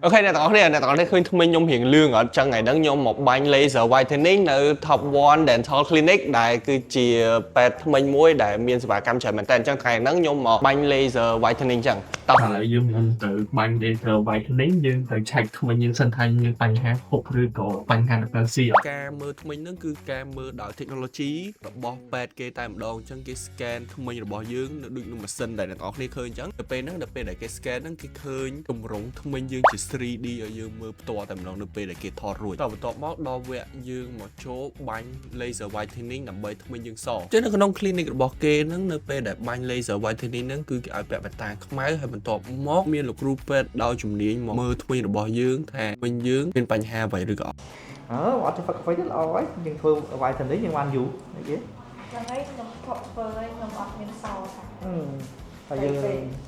OK អ្នកទាំងអស់គ្នាអ្នកទាំងអស់គ្នាឃើញធ្មេញខ្ញុំរៀងលឿងអត់ចឹងថ្ងៃហ្នឹងខ្ញុំមកបាញ់ laser whitening នៅ Top 1 Dental Clinic ដែលគឺជាពេទ្យធ្មេញមួយដែលមានសេវាកម្មច្រើនមែនតើអញ្ចឹងថ្ងៃហ្នឹងខ្ញុំមកបាញ់ laser whitening ចឹងតោះ ឥឡូវយើងមិនទៅបាញ់ laser whitening យើងទៅឆែកធ្មេញយើងសិនថាមានបញ្ហាពុកឬក៏បញ្ហានៅផ្លូវស៊ីអត់ ការមើលធ្មេញហ្នឹងគឺការមើលដោយ technology របស់ពេទ្យគេតែម្ដងអញ្ចឹងគេ scan ធ្មេញរបស់យើងនៅដូចនឹងម៉ាស៊ីនដែលអ្នកទាំងអស់គ្នាឃើញអញ្ចឹងទៅពេលហ្នឹងដល់ពេលដែលគេ scan ហ្នឹងគេឃើញទម្រង់ធ្មេញយើងជា 3D ឲ្យយើងមើលផ្ទាល់តែម្ដងនៅពេលដែលគេថតរួចតបន្ទាប់មកដល់វគ្គយើងមកចូលបាញ់ laser whitening ដើម្បីធ្មេញយើងសអញ្ចឹងនៅក្នុង clinic របស់គេហ្នឹងនៅពេលដែលបាញ់ laser whitening ហ្នឹងគឺគេឲ្យពាក់វ៉ែនតាខ្មៅហើយបន្ទាប់មកមានលោកគ្រូពេទ្យដោយជំនាញមកមើលធ្មេញរបស់យើងថាធ្មេញយើងមានបញ្ហាអ្វីឬក៏អត់ អឺអត់ចេះផឹកកាហ្វេទេល្អហើយយើងធ្វើ whitening យើងបានយូរអីគេ ហ្នឹងហើយខ្ញុំថប់ធ្វើហើយខ្ញុំអត់មានសោថា ហើយយើង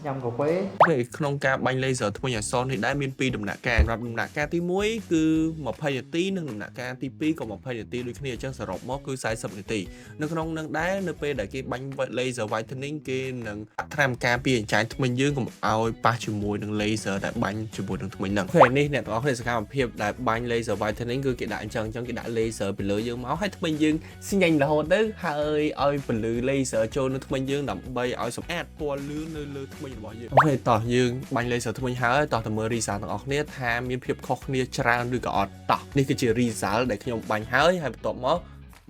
ញ៉ាំកាហ្វេ ពេលក្នុងការបាញ់ laser ធ្មេញអក្សរនេះដែរមានពីរដំណាក់កាលសម្រាប់ដំណាក់កាលទី1គឺ20នាទីនិងដំណាក់កាលទី2ក៏20នាទីដូចគ្នាអញ្ចឹងសរុបមកគឺ40នាទីនៅក្នុងនឹងដែរនៅពេលដែលគេបាញ់ laser whitening គេនឹងដាក់ថ្នាំការពារអញ្ចាញធ្មេញយើងកុំឲ្យប៉ះជាមួយនឹង laser ដែលបាញ់ជាមួយនឹងធ្មេញហ្នឹងពេលនេះអ្នកទាំងអស់គ្នាសកម្មភាពដែលបាញ់ laser whitening គឺគេដាក់អញ្ចឹងអញ្ចឹងគេដាក់ laser ពីលើយើងមកហើយធ្មេញយើងស្ញែងរហូតទៅហើយឲ្យពន្លឺ laser ចូលនៅធ្មេញយើងដើម្បីឲ្យសម្អាតពណ៌លឿងនៅលើធ្មេញរបស់យើង OK តោះយើងបាញ់ laser ធ្មេញហើយតោះទៅមើល result ទាំងអស់គ្នាថាមានភាពខុសគ្នាច្រើនឬក៏អត់តោះនេះគឺជា result ដែលខ្ញុំបាញ់ហើយហើយបន្ទាប់មក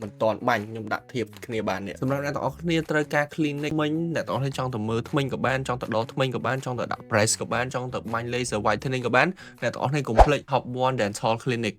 មិនតាន់បាញ់ខ្ញុំដាក់ធៀបគ្នាបាននេះសម្រាប់អ្នកទាំងអស់គ្នាត្រូវការ clinic មិញអ្នកទាំងអស់គ្នាចង់ទៅមើលធ្មេញក៏បានចង់ទៅដកធ្មេញក៏បានចង់ទៅដាក់ brace ក៏បានចង់ទៅបាញ់ laser whitening ក៏បានអ្នកទាំងអស់គ្នាកុំភ្លេច Top 1 Dental Clinic.